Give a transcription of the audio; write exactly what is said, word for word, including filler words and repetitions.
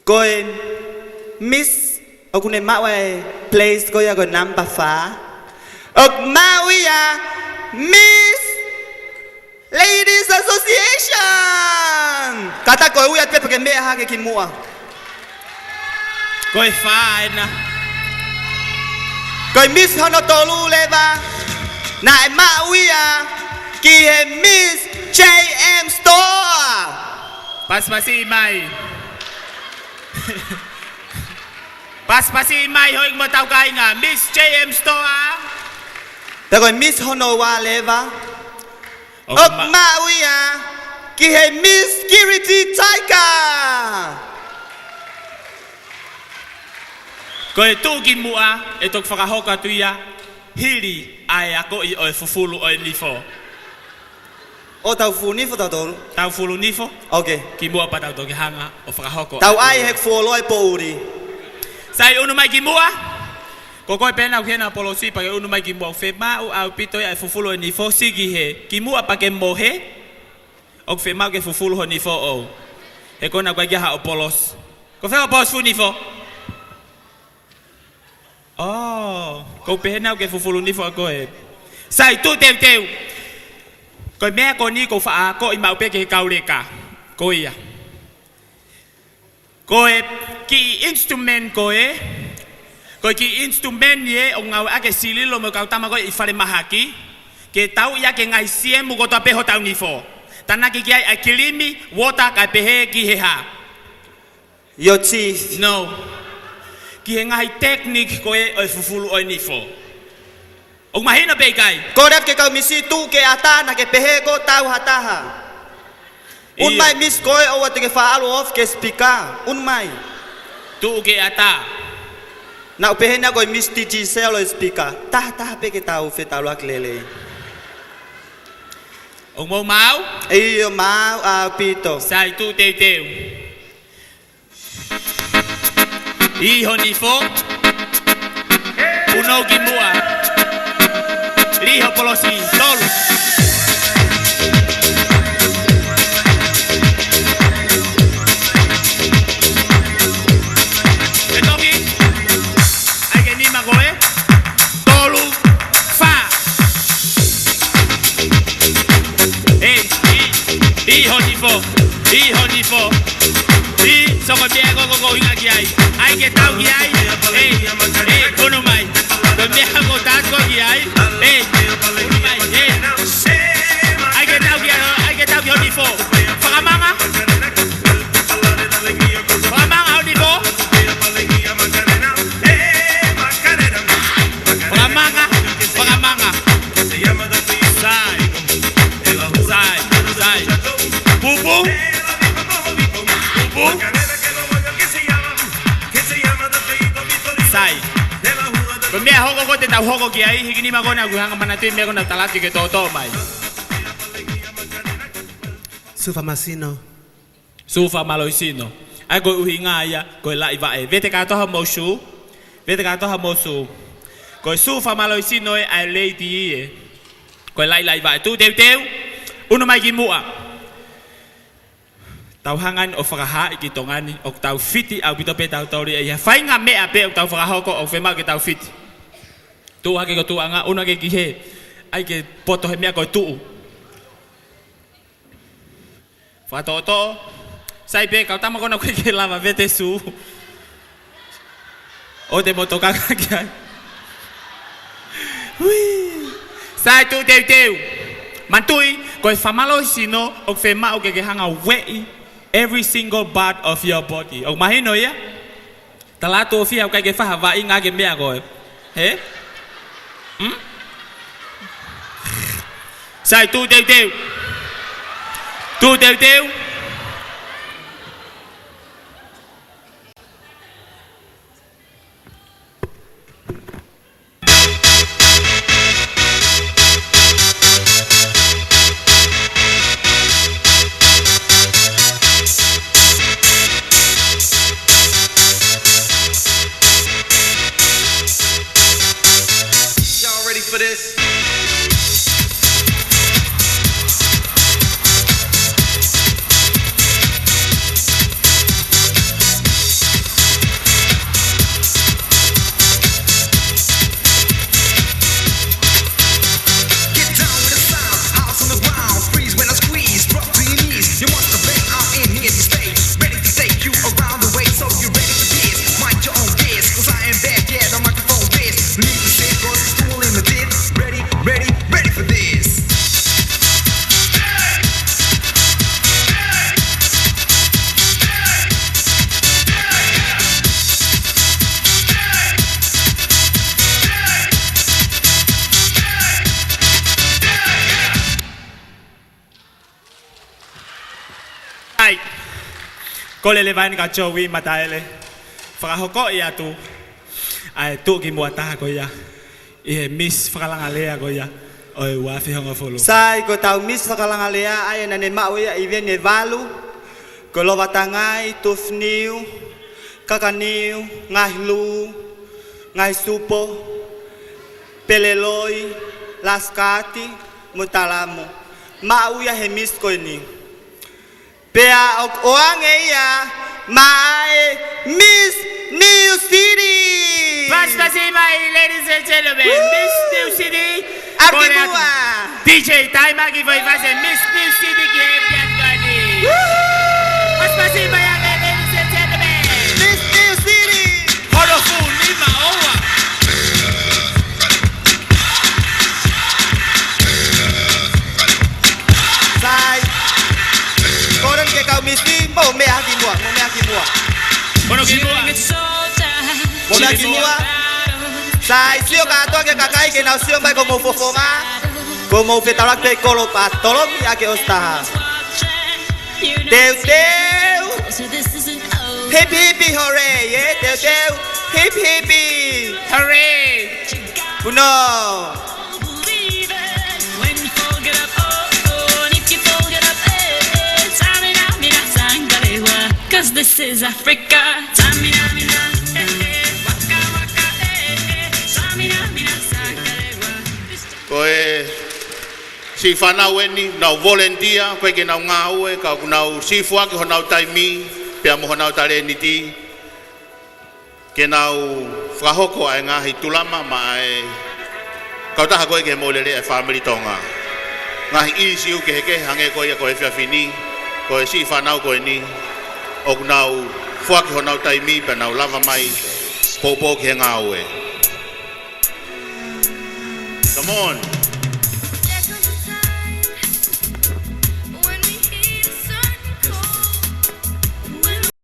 Ko e Miss ʻoku ne maʻu e place ko ia ko e number fā. ʻOku maʻu ia Miss Ladies Association. Kātaki ʻo ui atu pē pea ke meʻa hake ki muʻa. Ko e fā ena. Ko e Miss hono tolu leva, naʻe maʻu ia ki he Miss J M Store. Pasipasi mai. Pasipasi mai hoʻi mo tau kāinga, Miss J M Store. Pea ko e Miss hono ua leva, ʻoku ʻoku ma- maʻu ia ki he Miss Security Taika. Ko e tuʻu ki muʻa, ʻe toki fakahoko atu ia hili ʻa e akoʻi ʻo e fufulu ʻo e nifo. ʻO tau fufulu nifo tautolu? Tau fufulu nifo. Ok. Ki muʻa pea tau toki hanga ʻo fakahoko. Tau ʻai he fuoloa e poʻuli. Sai, unu mai ki muʻa. Ko koe pē ena ʻoku ʻi hena polosi pea ke unu mai ki muʻa, ʻoku fiemaʻu ʻaupito ia e fufulu ʻo e nifo, siki he. Ki muʻa pea ke mohe, ʻoku fiemaʻu ke fufulu ho nifo ʻoʻou. He ko ena ʻoku ʻikai ke ʻi ai haʻo polosi. Ko fē hoʻo polosi fufulu nifo? ʻŌ, ʻoku pehē naʻa ke fufulu nifo ʻa koe. Sai, tuʻu teuteu. Ko e meʻa ko eni ʻoku ou faʻa akoʻi maʻu pē ki he kau leka. Ko ia. Ko e kiʻi instrument ko ē, ko e kiʻi instrument ē ʻoku ngāueʻaki ʻe Sililo mo e kau tama ko ē ʻi falemahaki, ke tauʻi ʻaki e ngaahi siemu kotoa pē hotau nifo. Tānaki ki ai ʻa e kilimi, water, kae pehē ki he hā? Your teeth. No. Ki he ngaahi technique ko ē ʻo e fufulu ʻo e nifo. ʻOku mahino pē ʻikai? Kole atu ki he kau misi, tuʻu ke ʻatā, naʻa ke pehē ʻoku tau ha taha. ʻIo. Unu mai Miss, ko ē ʻoua te ke faʻa ʻalu off ki he speaker. Unu mai. Tuʻu ke ʻatā. Naʻa ku pehē naʻa ko e Miss T G Cell ʻo e speaker. Taha taha pē ke tau fetaulaki lelei. ʻOku mou maau? ʻIo, maau ʻaupito. Sai, tuʻu teuteu. ʻI ho nifo. Punou ki muʻa. Liho polosi. Tolu. Ke toki. ʻAi ke nima ko ē. Tolu. Fā. ʻEi, ʻi, ʻi ho nifo, ʻi ho nifo. ʻI, soko meʻa ko ē ʻoku ou ʻuhinga ki ai. ʻAi ke tau ki ai. ʻEi, ʻei, unu mai. Ko e meʻa ʻoku ou tala atu ki ai. ʻEi, unu mai, ʻei. ʻAi ke tau ki ai, ʻai ke tau ki ho nifo. Fakamanga. Fakamanga ho nifo. Fakamanga, fakamanga. Sai, sai, sai. Pupu. Pupu. Sai. Ko e meʻa hoko ko ē te tau hoko ki ai, hiki nima ko ē naʻa ku hanga manatuʻi meʻa ko ē naʻa ku tala atu ke toʻotoʻo mai. Sū fakamālohisino. Sū fakamālohisino. ʻAi ko e ʻuhinga ia, ko e laʻi vaʻe. Vete kātoa homou sū. Vete kātoa homou sū. Ko e sū fakamālohisino ē ʻa e lady ē. Ko e laʻi, laʻi vaʻe. Tuʻu teuteu. Unu mai ki muʻa. Tau hanga eni ʻo fakahaaʻi ki Tonga ni, ʻoku tau fiti ʻaupito pē tautolu ia ʻi ha faʻahinga meʻa pē ʻoku tau fakahoko ʻoku fiemaʻu ke tau fiti. Tuʻu hake ko e tuʻuʻanga, unu hake ki hē. ʻAi ke poto he meʻa ko e tuʻu. Fakatoʻotoʻo. Sai pē, kau tama ko ena ʻoku ʻikai ke lava vete sū. ʻOua te mou tokanga ki ai. Hui. Sai, tuʻu teuteu. Manatuʻi, ko e fakamālohisino, ʻoku fiemaʻu ke ke hanga ʻo ueʻi every single part of your body. ʻOku mahino ia? Tala atu ʻofa ʻoku ʻikai ke fai ha vaʻinga ki he meʻa ko ē. Hē? Hmm? Sai, tuʻu teuteu. Tuʻu teuteu. Y'all ready for this? Kole leva eni kia Joey Mataele, fakahoko atu ʻa e tuʻukimuʻa taha ko ia ʻi he Miss Fakalangalea ko ia ʻo e ua afe hongofulu. Sai, ko ʻetau Miss Fakalangalea ʻa ia naʻa ne maʻu ia ʻi he ʻiveni ʻe valu, ko Lovatangai, Tufiniu, Kakaniu, Ngaahi Lū, Ngaahi Supo, Peleloi, Lasikati, mo Talamo. Maʻu ia he Miss ko eni. Pea ʻoku ʻoange ia maʻá e Miss New City. Pasipasi mai, ladies and gentlemen, Miss New City. ʻAlu ki muʻa. D J, taimi ke fai fasi Miss New City ki he piantoani. Pasipasi mai ange, ladies and gentlemen. Miss New City. Holo fuli ma oua. Sai. Kole ke kau misi, mou meʻa ki muʻa, mou meʻa ki muʻa. Kono ki muʻa. Mou meʻa ki muʻa. Sai, sio kātoa ki he kakai ke nau sio mai ko homou fofonga. Ko homou fetalaki pē kolo pā tolomi ake ʻo taha. Teuteu. Hipi hipi hooray, ē? Teuteu. Hipi hipi. Hooray. Uno. 'Cause this is Africa. Ko e siʻi fānau eni, nau volunteer, ʻoku ʻikai ke nau ngāue, ka ʻoku nau siʻi foaki honau taimi, pea mo honau talēniti, ke nau fakahoko ʻa e ngaahi tulama maʻá e kautaha ko ē ki he moʻui lelei ʻa e fāmili Tonga. Ngaahi ʻīsiu kehekehe hangē ko ia ko e efiafi ni, ko e siʻi fānau ko eni, ʻoku nau foaki honau taimi pea nau lava mai poupou ki he ngāue. Come on.